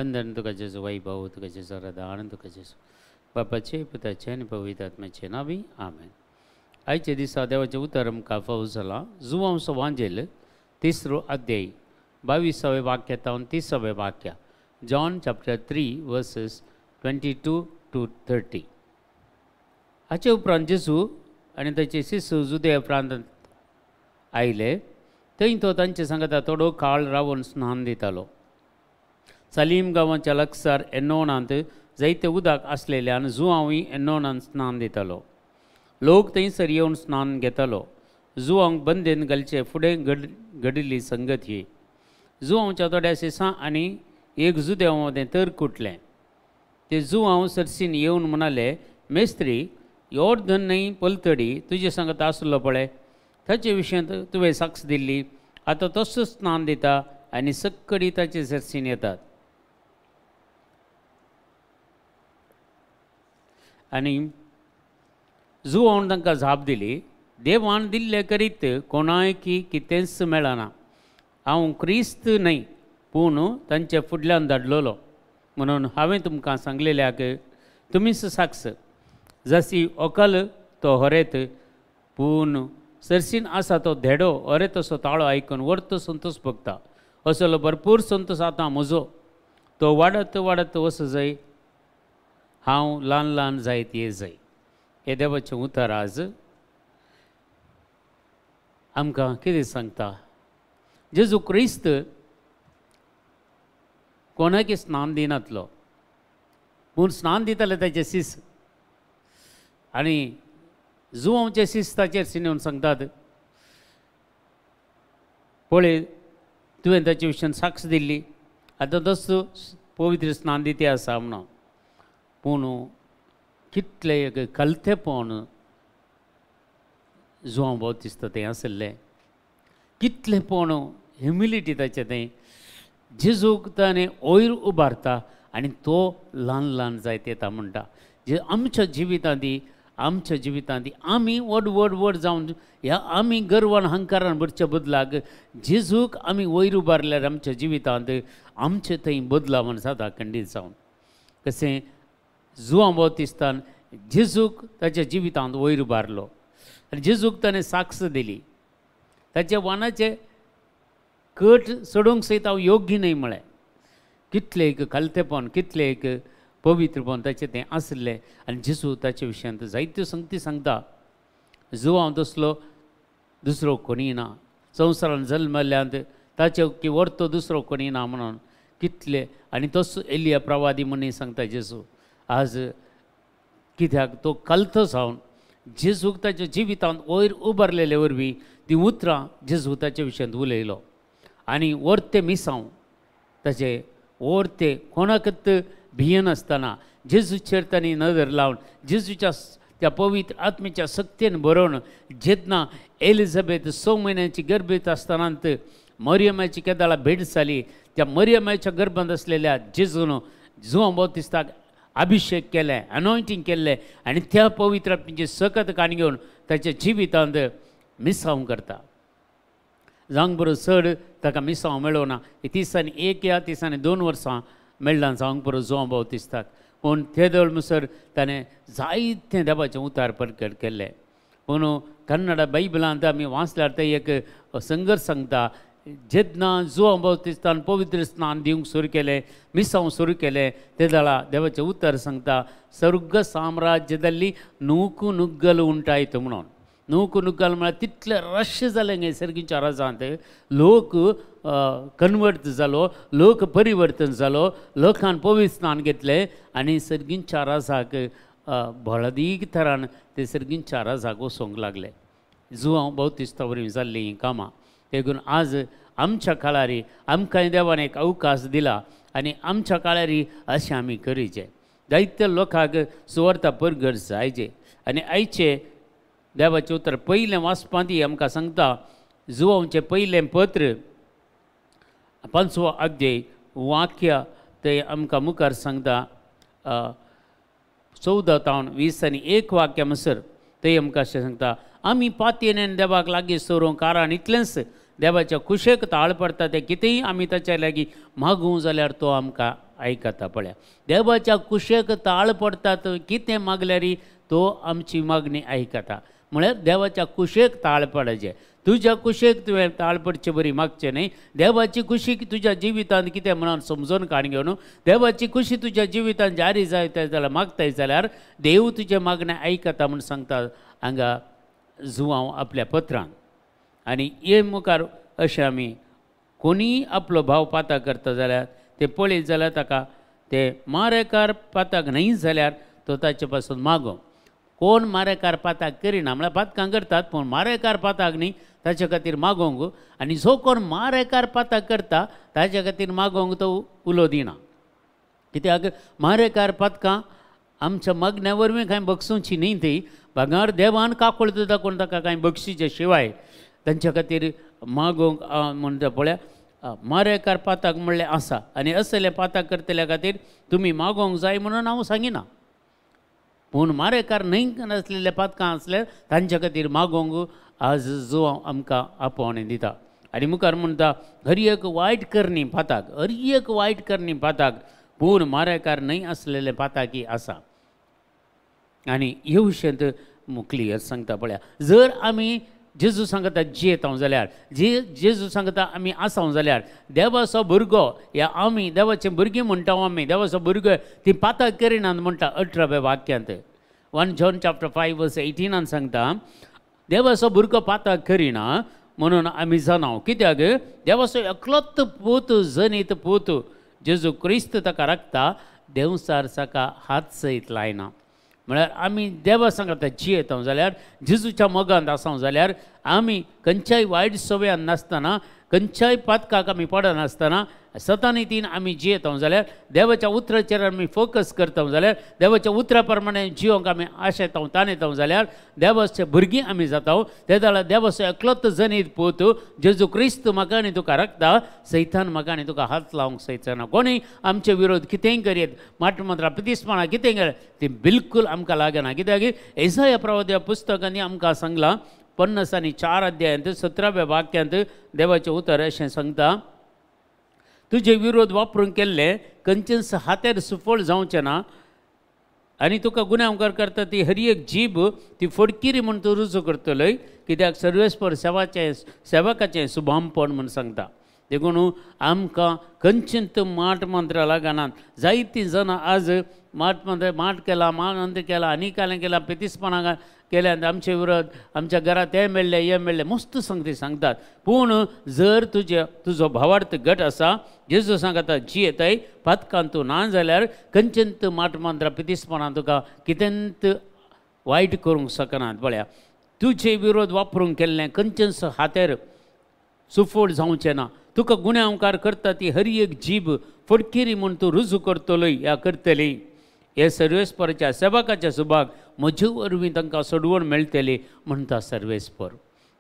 वंदन तुका जेजू, वैभव तुका जेजू, आराधना तुका जेजू, बापाचे पुताचे आनी पवित्र आत्म्याचे नांवी आमेन. आयच्या दिसा देवाचें उतर आमकां फावो जालां जुवांव वांजेल तिसरो अध्याय 22वें वाक्य तावन 30वें वाक्य, John chapter 3 verses 22 to 30. हाचे उपरांत जेजू आनी ताचे शिशू जुदया प्रांतांत आयले. थंय तो तांचे सांगता थोडो काळ रावन स्नान दितालो. सलीम गांवाच्या लागसार एनोनांत जायते उदक आसलेल्यान जुवांवूय एनोनांत स्नान दितालो. लोक थंयसर येवन स्नान घेतालो. जुवांक बंदेन घालचे फुडें घडिल्ली संगत ही. जुवांवच्या थोड्या शिसां आनी एक जुदेवा मदें तर कुटलें. ते जुवांव सरसीन येवन म्हणाले, मेस्त्री, योर्दन न्हंय पलतडी तुजे सांगत आसलो पळय, ताचे विशयांत तुवें साक्ष दिल्ली, आतां तसोच स्नान दिता आनी सक्कडी ताचे सरसीन येतात. आनी जुवान तांकां जाप दिली, देवान दिल्ले करीत कोणायकी कितेंच मेळना. हांव क्रिस्त न्हय, पूण तांचे फुडल्यान धाडलेलो म्हणून हांवें तुमकां सांगलेल्याक तुमीच साक्ष. जशी व्हंकल तो हरेत, पूण सरसीन आसा तो धेडो हरेत असो ताळो आयकून वर्तो संतोष भोगता. असलो भरपूर संतोष आतां म्हजो, तो वाडत वाडत वच जाय, हांव ल्हान ल्हान जायत ये जाय. हे देवाचें उतर आज आमकां कितें सांगता? जेजू क्रिस्त कोणाक स्नान दिनातलो, पूण स्नान दिताले ताचे शिस. आनी जुवांवचे शिस ताचेर सिनेवन सांगतात, पळय तुवें ताचे विशयान साक्ष दिल्ली, आतां तसो पवित्र स्नान दिती आसा म्हणून. पूण कितलें एक कलतेपण जुवांव बाप्तिस्ता तें आसलें, कितलेंपण ह्युमिलिटी ताचें तें. जेजूक ताणें वयर उबारता आनी तो ल्हान ल्हान जायत येता म्हणटा. जे आमच्या जिवितांत आमी व्हड व्हड व्हड जावन ह्या आमी गर्वान अहंकारान भरच्या बदलाक जेजूक आमी वयर उबारल्यार आमच्या जिवितांत आमचे थंय बदलावण जाता खंडीत जावन. कशें जुवांव बाप्तिस्तान जेजूक ताच्या जिवितांत वयर उबारलो आनी जेजूक ताणें साक्ष दिली. ताच्या वानाचे कट सोडूंक सयत हांव योग्य न्हय म्हळें. कितलें एक खालतेपण, कितलें एक पवित्रपण ताचें तें आसलें. आनी जेजू ताचे विशयांत जायत्यो संगती सांगता. जुवांव तसलो दुसरो कोणीय ना, संवसारान जल्मल्ल्यांत ताचे की वर्तो दुसरो कोणीय ना म्हणून कितले. आनी तसो एलिया प्रवादी म्हणून सांगता जेजू. आज कित्याक तो कलतो जावन जेजूक ताच्या जिवितांत वयर उबारलेले वरवीं ती उतरां जेजू ताच्या विशयांत उलयलो. आनी वर्ते मिसांव ताचे वर्ते कोणाकच भियेनासतना जेजूचेर तांणी नदर लावन जेजूच्या त्या पवित्र आत्म्याच्या सक्तेन बरोवन जेन्ना एलिझाबेथ 6 म्हयन्यांची गर्भेत आसतना मरियमाची केदाळा भेट जाली, त्या मरियमाच्या गर्भांत आसलेल्या जेजून जुवांव बाप्तिस्ताक अभिषेक केलें, अनॉयंटींग केल्लें आनी त्या पवित्र आत्म्याची सकत काण घेवन ताच्या जिवितांत मिसांव करता. जावंक बरो चड ताका मिसांव मेळोना. 31 या 32 वर्सां मेळ्ळां जावंक बरो जुवांव बाप्तिस्ताक. पूण ते दोळ म्हणसर ताणें जायतें देवाचें उतार प्रकट केल्लें. पूण कन्नड बायबलांत आमी वाचल्यार ते एक संघर्श सांगता, जेन्ना जुवांव बाप्तिस्तान पवित्र स्नान दिवंक सुरू केलें, मिसांव सुरू केलें, ते दळा देवाचें उतर सांगता, स्वर्ग साम्राज्यदल्ली नूकु नुग्गल उंटायत म्हणून. नूकु नुग्गल म्हळ्यार तितलें रश जालें सर्गीच्या राजांत, लोक कन्वर्ट जालो, लोक परिवर्तन जालो, लोकान पवित्र स्नान घेतलें आनी सर्गींच्या राजाक बळदीक थरान ते सर्गींच्या राजाक वचोंक लागले. जुवांव बाप्तिस्ता वरवीं जाल्लीं हीं कामां. देखून आज आमच्या काळारी आमकांय देवान एक अवकाश दिला आनी आमच्या काळारी अशें आमी करीचे. जायत्या लोकांक सुवार्ता परगट जायचे. आनी आयचे देवाचें उतर पयलें वाचपांत आमकां सांगता, जुवांवचें पयलें पत्र 5वो अध्याय वाक्य ते आमकां मुखार सांगता, 14 तावन 20 आनी 1 वाक्य म्हणसर ते आमकां अशें सांगता, आमी पातयेन देवाक लागीं सरूंक कारण इतलेंच देवाच्या कुशेक ताळ पडटा तें कितेंय आमी ताच्या लागीं मागूं जाल्यार तो आमकां आयकता. पळया देवाच्या कुशेक ताळ पडटात कितें मागल्यार तो आमची मागणी आयकता. म्हळ्यार देवाच्या कुशेक ताळ पडचें. तुज्या कुशेक तुवें ताळ पडचे बरी मागचें न्ही. देवाची कुशीक तुज्या जिवितांत कितें म्हणून समजून काण घेवन देवाची कुशी तुज्या जिवितांत जारी जायत जाल्यार मागताय जाल्यार देव तुजें मागणें आयकता म्हूण सांगता हांगा जुवांव आपल्या पत्रान. आनी हे मुखार अशें आमी कोणीय आपलो भाव पाता करता जाल्यार ते पळयत जाल्यार ताका ते मारेकार पाताक न्हय जाल्यार तो ताचे पासून मागो. कोण मारेकार पाताक करिना म्हळ्यार पातकां करतात पूण मारेकार पाताक न्ही ताचे खातीर मागोंक. आनी जो कोण मारेकार पाताक करता ताचे खातीर मागोंक तो उलो दिना. कित्याक मारेकार पातकां आमच्या मागण्या वरवीं कांय बक्षुची न्ही ती बगार देवान काकूळ दाखोवन ताका कांय बक्षिचे शिवाय तांच्या खातीर मागोंक म्हणटा. पळया मारेकार पाताक म्हणलें आसा आनी असले पाताक करतल्या खातीर तुमी मागोंक जाय म्हणून हांव सांगिना. पूण मारेकार न्हय नासलेले पातकां आसले तांच्या खातीर मागोंक आज जो आमकां आपोवणें दिता. आनी मुखार म्हणटा हर एक वायट करणी पाताक, हर एक वायट करणी पाताक पूण मारेकार न्हय आसलेले पाताकी आसा. आनी हे विशयांत क्लियर सांगता. पळया जर आमी जेजू सांगता जियेता जाल्यार, जे जेजू सांगता आमी आसाव जाल्यार देवाचो भुरगो ह्या आमी देवाचे भुरगीं म्हणटा आमी देवाचो भुरगो ती पाताक करिनात म्हणटा 18व्या वाक्यांत. 1 John chapter 5 verse 18 सांगता देवाचो भुरगो पाताक करिना म्हणून आमी जाणाव. कित्याक देवाचो एकलोच पूत जनीत पूत जेजू क्रिस्त ताका राखता देंवचार ताका हात सयत लायना. म्हळ्यार आमी देवा सांगता जियेता जाल्यार जेजूच्या मोगांत आसाव जाल्यार आमी खंयच्याय वायट सवयान नासतना खंयच्याय पातकाक आमी पडनासतना सतानितीन आमी जियेता जाल्यार देवाच्या उतराचेर आमी फोकस करता जाल्यार देवाच्या उतरा प्रमाणे जिवंक आमी आशेता ताणेता जाल्यार देवाचे भुरगीं आमी जाता. ते जाल्यार देवाचो एकलोच जनीत पूत जेजू क्रिस्त म्हाका आनी तुका राखता सैतान म्हाका आनी तुका हात लावंक सयचना. कोणीय आमचे विरोध कितेंय करयत माटमंत्रां पितिसपणां कितेंय करयत ती बिलकूल आमकां लागना. कित्याक एसाया प्रवाद्या पुस्तकांनी आमकां सांगलां 54 अध्यायांत 17व्या वाक्यांत देवाचें उतर अशें सांगता तुजे विरोध वापरून केल्ले खंयचेच हातेर सुफळ जावचें ना आनी तुका गुन्यांवकार करता ती हर एक जीब ती फडकिरी म्हूण तूं रुजू करतलोय. कित्याक सर्वेस्पर सेवाचें सेवकाचें सुभामपण म्हूण सांगता. देखून आमकां खंयचेंच माट मंत्रां लागनात. जायतीं जाणां आज माट मंत्र माट केला मानंत केला आनी कालें केला पितिसपणां केल्यान आमचे विरोध आमच्या घरांत तें मेळ्ळें हें मेळ्ळें मस्त सांगती सांगतात. पूण जर तुजे तुजो भावार्थ गट आसा जेजू सांगता जियेताय पातकान तूं ना जाल्यार खंयचेंत माट मंत्रां पितिसपणां तुका कितेंत वायट करूंक शकनात. पळया तुजे विरोध वापरूंक केल्लें खंयचेंच हातेर सुफळ जावचें ना. तुका गुन्यांवकार करता ती हर एक जीब फडकिरी म्हूण तूं रुजू करतलोय या करतली. हे सर्वेस्पराच्या सेवकाच्या सुभाग म्हजे वरवीं तांकां सोडवण मेळटली म्हणटा सर्वेस्पर.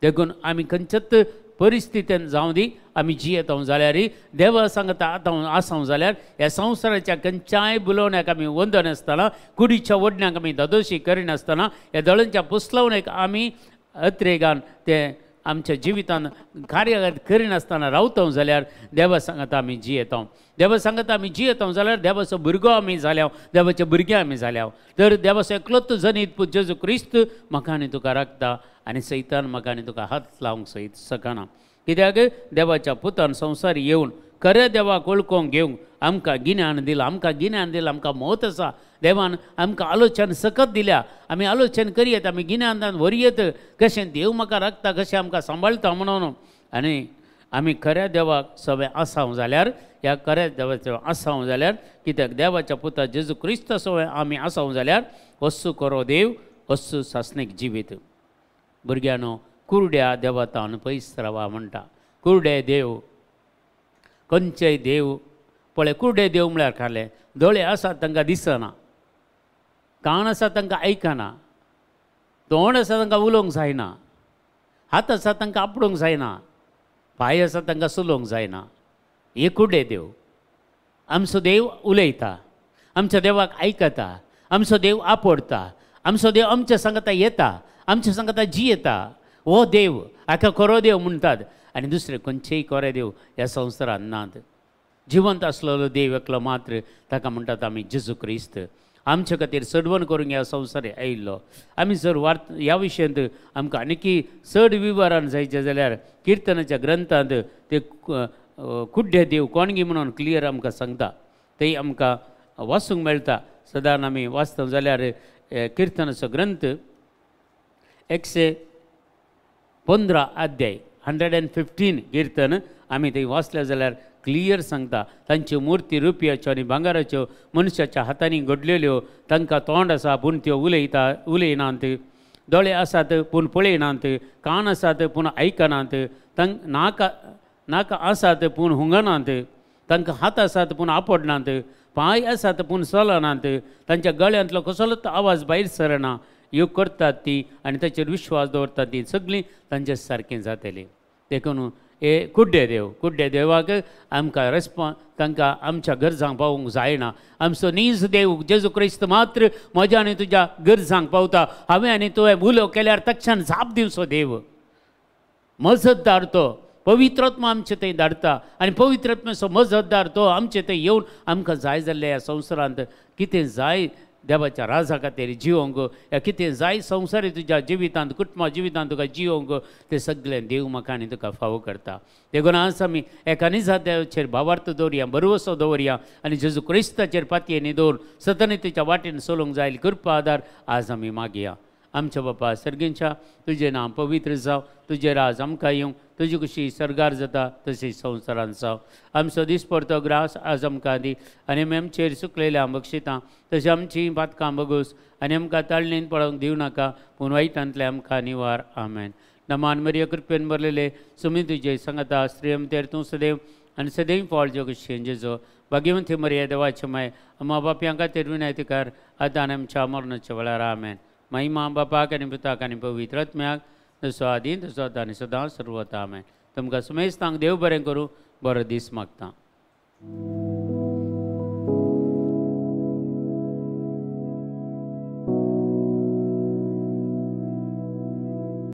देखून आमी खंयच्याच परिस्थितीन जावं दी आमी जियेता जाल्यार देवा सांगता आतां आसाव जाल्यार ह्या संवसाराच्या खंयच्याय बुलोवण्याक आमी वंदनासतना कुडीच्या ओडण्याक आमी धादोशी करिनासतना ह्या दळणच्या पुसलवण्याक आमी अत्रेगान ते आमच्या जिवितान कार्य करिनासतना रावता जाल्यार देवा सांगता आमी जियेता. देवा सांगता आमी जियेता जाल्यार देवाचो भुरगो आमी जाल्या देवाचे भुरगे आमी जाल्या. तर देवाचो एकलोच जनीत पूत जेजू क्रिस्त म्हाका आनी तुका राखता आनी सैतान म्हाका आनी तुका हात लावंक सयत शकना. कित्याक देवाच्या पुतान संवसार येवन खऱ्या देवाक वळखूंक घेवंक आमकां गिन्यान दिलां. आमकां गिन्यान दिलां, आमकां म्हत्व आसा. देवान आमकां आलोचन सकत दिल्या. आमी आलोचन करयत आमी गिन्यानान व्हरयत कशें देव म्हाका राखता कशें आमकां सांबाळटा म्हणून. आनी आमी खऱ्या देवाक सगळें आसाव जाल्यार ह्या खऱ्या देवाचें आसाव जाल्यार कित्याक देवाच्या पुता जेजू क्रिस्त सगळें आमी आसाव जाल्यार वस्तू करो देव वस्तू सासणीक जिवीत. भुरग्यांनो कुरड्या देवतान पयस रावा म्हणटा. कुरडे देव खंयचेय देव पळय कुरडे देव म्हळ्यार खालें दोळे आसात तांकां दिसना, कान आसा तांकां आयकना, तोंड आसा तांकां उलोवंक जायना, हात आसा तांकां आपडूंक जायना, पांय आसा तांकां चलोवंक जायना. हे कुरडे देव. आमचो देव उलयता, आमच्या देवाक आयकता, आमचो देव आपडता, आमचो देव आमच्या सांगता येता, आमच्या सांगता जियेता. हो देव हाका खरो देव म्हणटात आनी दुसरे खंयचेय खरे देव ह्या संवसारांत नात. जिवंत आसलेलो देव एकलो मात्र, ताका म्हणटात आमी जेजू क्रिस्त. आमचे खातीर सडवण करूंक ह्या संवसार आयिल्लो. आमी जर वार्त ह्या विशयांत आमकां आनीकी चड विवरण जायचें जाल्यार किर्तनाच्या ग्रंथांत ते कुड्डे देव कोणगी म्हणून क्लियर आमकां सांगता, थंय आमकां वाचूंक मेळटा. सदां आमी वाचता जाल्यार किर्तनाचो ग्रंथ 115 अध्याय 115 कीर्तन आमी थंय वाचले जाल्यार क्लियर सांगता, तांच्यो मुर्ती रुपयाच्यो आनी भांगराच्यो मनशाच्या हातांनी घडलेल्यो, तांकां तोंड आसा पूण त्यो उलयनात, दोळे आसात पूण पळयनात, कान आसात पूण आयकनात, तांकां नाक आसात पूण हुंगनात, तांकां हात आसात पूण आपडनात, पांय आसात पूण चलनात, तांच्या गळ्यांतलो कसलोच आवाज भायर सरना. ह्यो करतात ती आनी ताचेर विश्वास दवरतात ती सगळीं तांचे सारकें जातलीं. देखून हे कुड्डे देव, कुड्डे देवाक आमकां रेस्पॉन्स तांकां आमच्या गरजांक पावूंक जायना. आमचो नीज देव जेजू क्रिस्त मात्र म्हज्या आनी तुज्या गरजांक पावता. हांवें आनी तुवें उलो केल्यार तक्षण जाप दिवचो देव, मजतदार तो पवित्रात्मा आमचे थंय धाडटा आनी पवित्रात्म्याचो मजतदार तो आमचे थंय येवन आमकां जाय जाल्ल्या ह्या संवसारांत कितें जाय देवाच्या राजा खातीर जिवंक, ह्या कितें जाय संवसारी तुज्या जिवितांत कुटुंबा जिवितांत तुका जिवंक तें सगळें देव म्हाका आनी तुका फावो करता. देखून आज आमी एका निजा देवाचेर भावार्थ दवरया, भरवसो दवरया आनी जेजू क्रिस्ताचेर पातयेनी दवरून सतनितीच्या वाटेन चलूंक जाय कृपा आदार आज आमी मागया. आमच्या बापा सर्गींच्या, तुजें नांव पवित्र जावं, तुजें राज आमकां येवं, तुजी कशी सर्गार जाता तशी संवसारांत जावं. आमचो दिसपडतो ग्रास आज आमकां दी आनी आमी आमचेर चुकलेल्या बक्षितां तशें आमची पातकां बगूस आनी आमकां ताळणेन पळोवंक दिवं नाका पूण वायटांतलें आमकां निवार. आमेन. नमान मरिया, कृपेन भरलेले, सुमी तुजे सांगता, स्त्रियमतेर तूं सदैव आनी सदैव फळ जो कशी जेजो. भाग्यवंती मरिया, देवाचे माय, आमा बापयां खातीर विनंती कर आतां आनी आमच्या मरणाच्या वेळार. आमेन. महिमा बापाक आनी पुताक आनी पवित्र आत्म्याक, जसो आदी तसो आतां आनी सदां सर्वता. आमेन. तुमकां सुमेस्तांक देव बरें करूं, बरो दीस मागता.